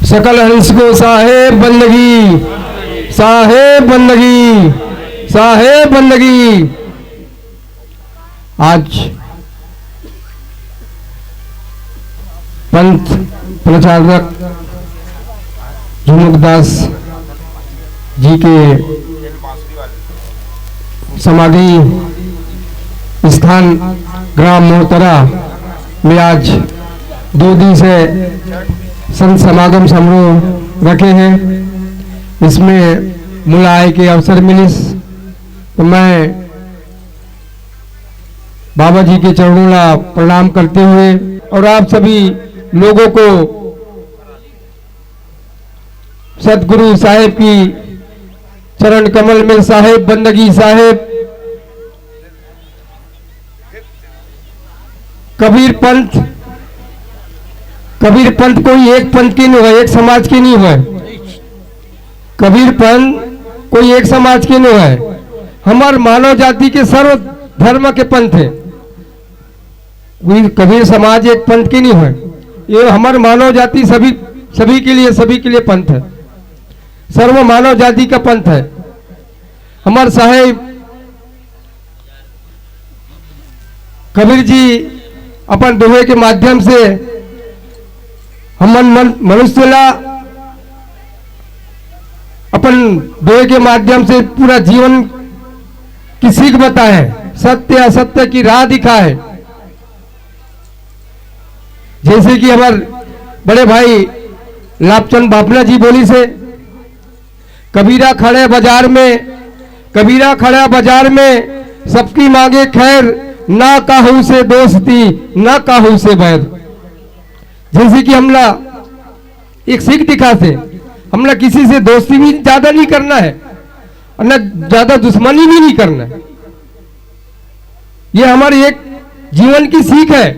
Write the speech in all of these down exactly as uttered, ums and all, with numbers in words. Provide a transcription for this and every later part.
सकल हंस को साहेब बंदगी, साहेब बंदगी, साहेब बंदगी। आज पंथ प्रचारक झुमुकदास जी के समाधि स्थान ग्राम मोरतरा में आज दो दिन से संत समागम समारोह रखे हैं। इसमें मुलाकात के अवसर मिलिस, तो मैं बाबा जी के चरणों ला प्रणाम करते हुए और आप सभी लोगों को सतगुरु साहेब की चरण कमल में साहेब बंदगी, साहेब कबीर पंथ, कबीर पंथ कोई एक पंथ के नहीं होय, एक समाज के नहीं होय। कबीर पंथ कोई एक समाज के नहीं होय, हमर मानव जाति के सर्व धर्म के पंथ है। कोई कबीर समाज एक पंथ के नहीं होय, ये हमर मानव जाति सभी, सभी के लिए, सभी के लिए पंथ है, सर्व मानव जाति का पंथ है। हमर साहेब कबीर जी अपन दोहे के माध्यम से हमन मन, मनुष्य ला अपन दोहे के माध्यम से पूरा जीवन की सीख बताए, सत्य असत्य की राह दिखाए। जैसे कि हमर बड़े भाई लाभचंद बाफना जी बोलिस हे, कबीरा खड़े बाजार में, कबीरा खड़ा बाजार में, सबकी मांगे खैर, ना काहू से दोस्ती, ना काहू से बैर। जैसे कि हमला एक सीख दिखाथे, हमला किसी से दोस्ती भी ज्यादा नहीं करना है और ना ज्यादा दुश्मनी भी नहीं करना है। ये हमारी एक जीवन की सीख है।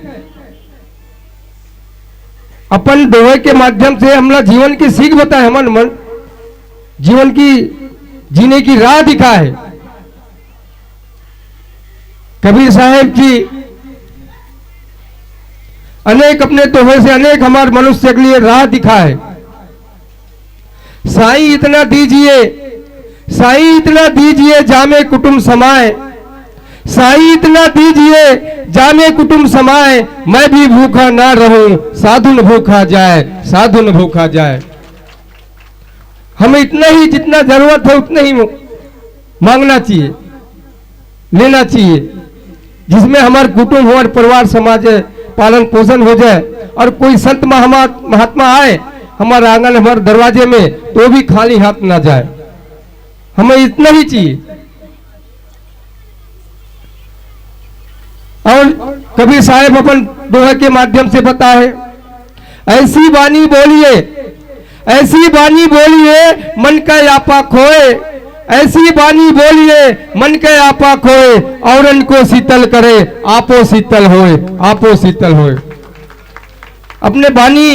अपन दोहे के माध्यम से हमला जीवन की सीख बताए, हमन मन जीवन की जीने की राह दिखाए। कबीर साहेब जी अनेक अपने दोहे से अनेक हमारे मनुष्य के लिए राह दिखाए। साईं इतना दीजिए, साईं इतना दीजिए, जामे कुटुम समाए। साईं इतना दीजिए, जामे कुटुम समाए, मैं भी भूखा ना रहूं, साधु न भूखा जाए, साधु न भूखा जाए। हमें इतना ही, जितना जरूरत है उतना ही मांगना चाहिए, लेना चाहिए, जिसमें हमारे कुटुंब, हमारे परिवार, समाज पालन पोषण हो जाए और कोई संत महामा-, महात्मा आए हमारे आंगन, हमारे दरवाजे में, तो भी खाली हाथ ना जाए। हमें इतना ही चाहिए। और कबीर साहेब अपन दोहे के माध्यम से बताए, ऐसी बानी बोलिए, ऐसी बानी बोलिए, मन का आपा खोए। ऐसी बानी बोलिए, मन का आपा खोए, औरन को शीतल करे, आपो शीतल होए, आपो शीतल होए। अपने बानी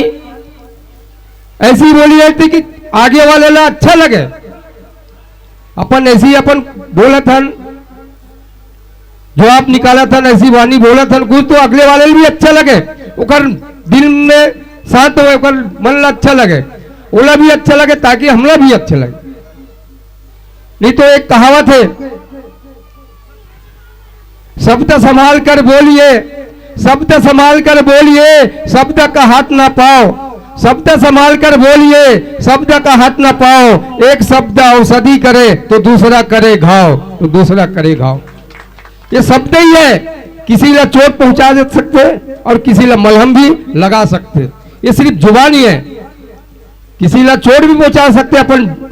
ऐसी बोलिए कि आगे वाले ला अच्छा लगे। अपन ऐसी अपन बोलत हन, जो आप निकालत हन, ऐसी वाणी बोलत हन, कुछ तो अगले वाले भी अच्छा लगे, ओकर दिल में शांत हो, ओकर मन ला अच्छा लगे, ओला भी अच्छा लगे, ताकि हमला भी अच्छा लगे। नहीं तो एक कहावत है, शब्द संभाल कर बोलिए, शब्द संभाल कर बोलिए, शब्द का हाथ ना पाओ। शब्द संभाल कर बोलिए, शब्द का हाथ ना पाओ। एक शब्द औषधि करे तो दूसरा करे घाव, तो दूसरा करे घाव। ये शब्द ही है, किसी ला चोट पहुंचा दे सकते हैं और किसी ला मलहम भी लगा सकते हैं। ये सिर्फ जुबान ही है, किसी ला चोट भी पहुंचा सकते हैं अपन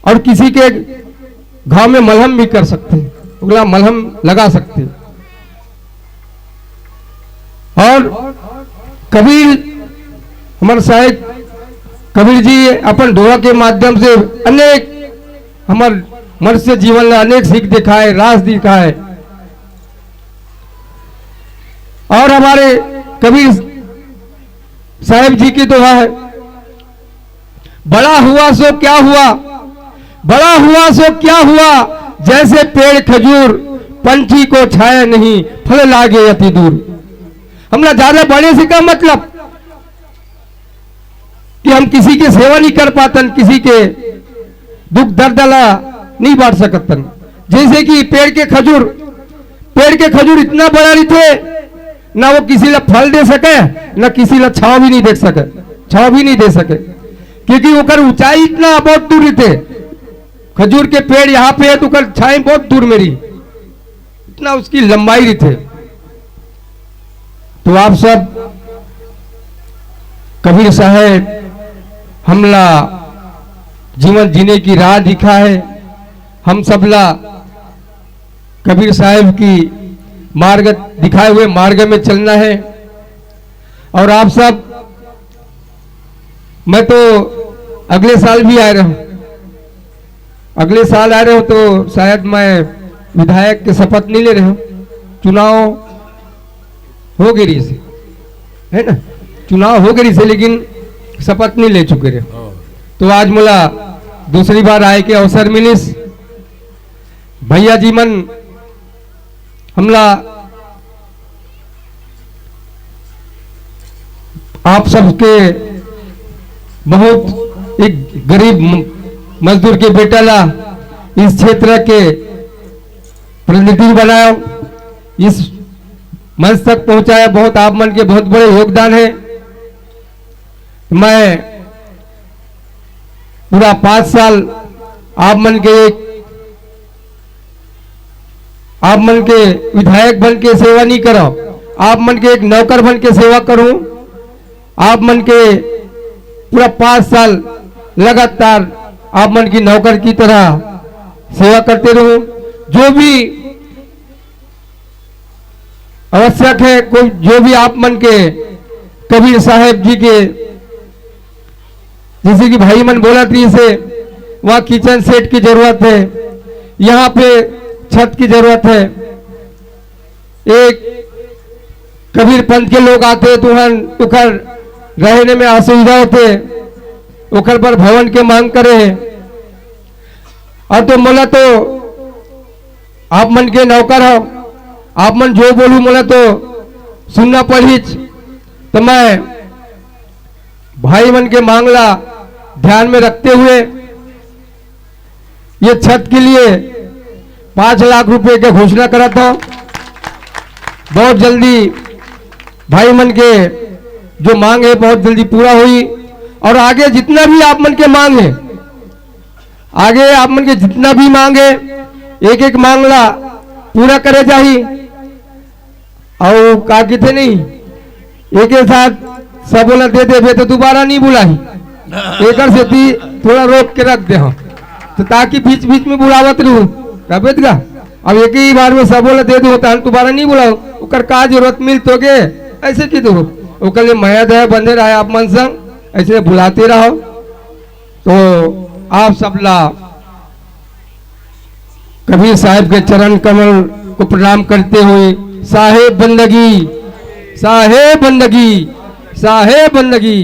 और किसी के घाव में मलहम भी कर सकते हैं, ओकला मलहम लगा सकते हैं। और कबीर, हमारे साहेब कबीर जी अपन दोहा के माध्यम से अनेक हमारे मनुष्य जीवन में अनेक सीख दिखाए, रास दिखाए। और हमारे कबीर साहेब जी की दोहा है, बड़ा हुआ सो क्या हुआ, बड़ा हुआ सो क्या हुआ, जैसे पेड़ खजूर, पंछी को छाया नहीं, फल लागे अति दूर। हमला ज्यादा बड़े से का मतलब, कि हम किसी के सेवा नहीं कर पातन, किसी के दुख दर्द ला नहीं बांट सकतन। जैसे कि पेड़ के खजूर, पेड़ के खजूर इतना बड़ा रहिथे, ना वो किसी ला फल दे सके, ना किसी ला छाव भी नहीं दे सके, छाव भी नहीं दे सके, क्योंकि ओकर ऊंचाई इतना बहुत दूर रहिथे। खजूर के पेड़ यहाँ पे है तो ओकर छाई बहुत दूर में रही, इतना उसकी लंबाई रहिथे। तो आप सब, कबीर साहब हमला जीवन जीने की राह दिखा है। हम सबला कबीर साहब की मार्ग दिखाए हुए मार्ग में चलना है। और आप सब, मैं तो अगले साल भी आ रहा हूँ, अगले साल आ रहे हो तो शायद मैं विधायक के शपथ नहीं ले रहे हूँ। चुनाव हो गई रहिसे, है ना, चुनाव हो गई रहिसे, लेकिन शपथ नहीं ले चुके रहे। तो आज मोला दूसरी बार आए के अवसर मिलिस। भैया जी मन हमला आप सबके बहुत एक गरीब म-, मजदूर के बेटा ला इस क्षेत्र के प्रतिनिधि बनाया, इस मंच तक पहुंचाया, बहुत आप मन के बहुत बड़े योगदान है। मैं पूरा पाँच साल आप मन के एक, आप मन के विधायक बन के सेवा नहीं करूं, आप मन के एक नौकर बन के सेवा करूं। आप मन के पूरा पाँच साल लगातार आप मन की नौकर की तरह सेवा करते रहूं। जो भी आवश्यक है, कोई जो भी आप मन के कबीर साहेब जी के, जैसे कि भाई मन बोलत रहिसे, वहाँ किचन सेट की जरूरत है, यहाँ पे छत की जरूरत है। एक कबीर पंथ के लोग आते तुहन, ओकर रहने में असुविधा होते, ओकर बर भवन के मांग करे है। और तो मोला तो आप मन के नौकर हो, आप मन जो बोलू मोला तो सुनना पड़ीच। तो मैं भाई मन के मांग ला ध्यान में रखते हुए ये छत के लिए पाँच लाख रुपए के घोषणा करा था। बहुत जल्दी भाई मन के जो मांग है बहुत जल्दी पूरा हुई। और आगे जितना भी आप मन के मांग है, आगे आप मन के जितना भी मांग है, एक एक मांग ला पूरा करे जाही। अउ का किथे नहीं, एक साथ सबो ला दे देबे तो दोबारा नहीं बुलाही। एकर सेती थोड़ा रोक के रख दे हम, तो ताकि बीच बीच में बुलावत रहू। तबे का अब एक ही बार में सबो ला दे दो, तहन दोबारा नहीं बुलाओ। ओकर का जरूरत मिल तो गे, ऐसे की दो। ओकर लिए मया दया बंधे रहे आप मन संग, ऐसे बुलाते रहो। तो आप सब ला कबीर साहब के चरण कमल को प्रणाम करते हुए, साहेब बंदगी, साहेब बंदगी, साहेब बंदगी।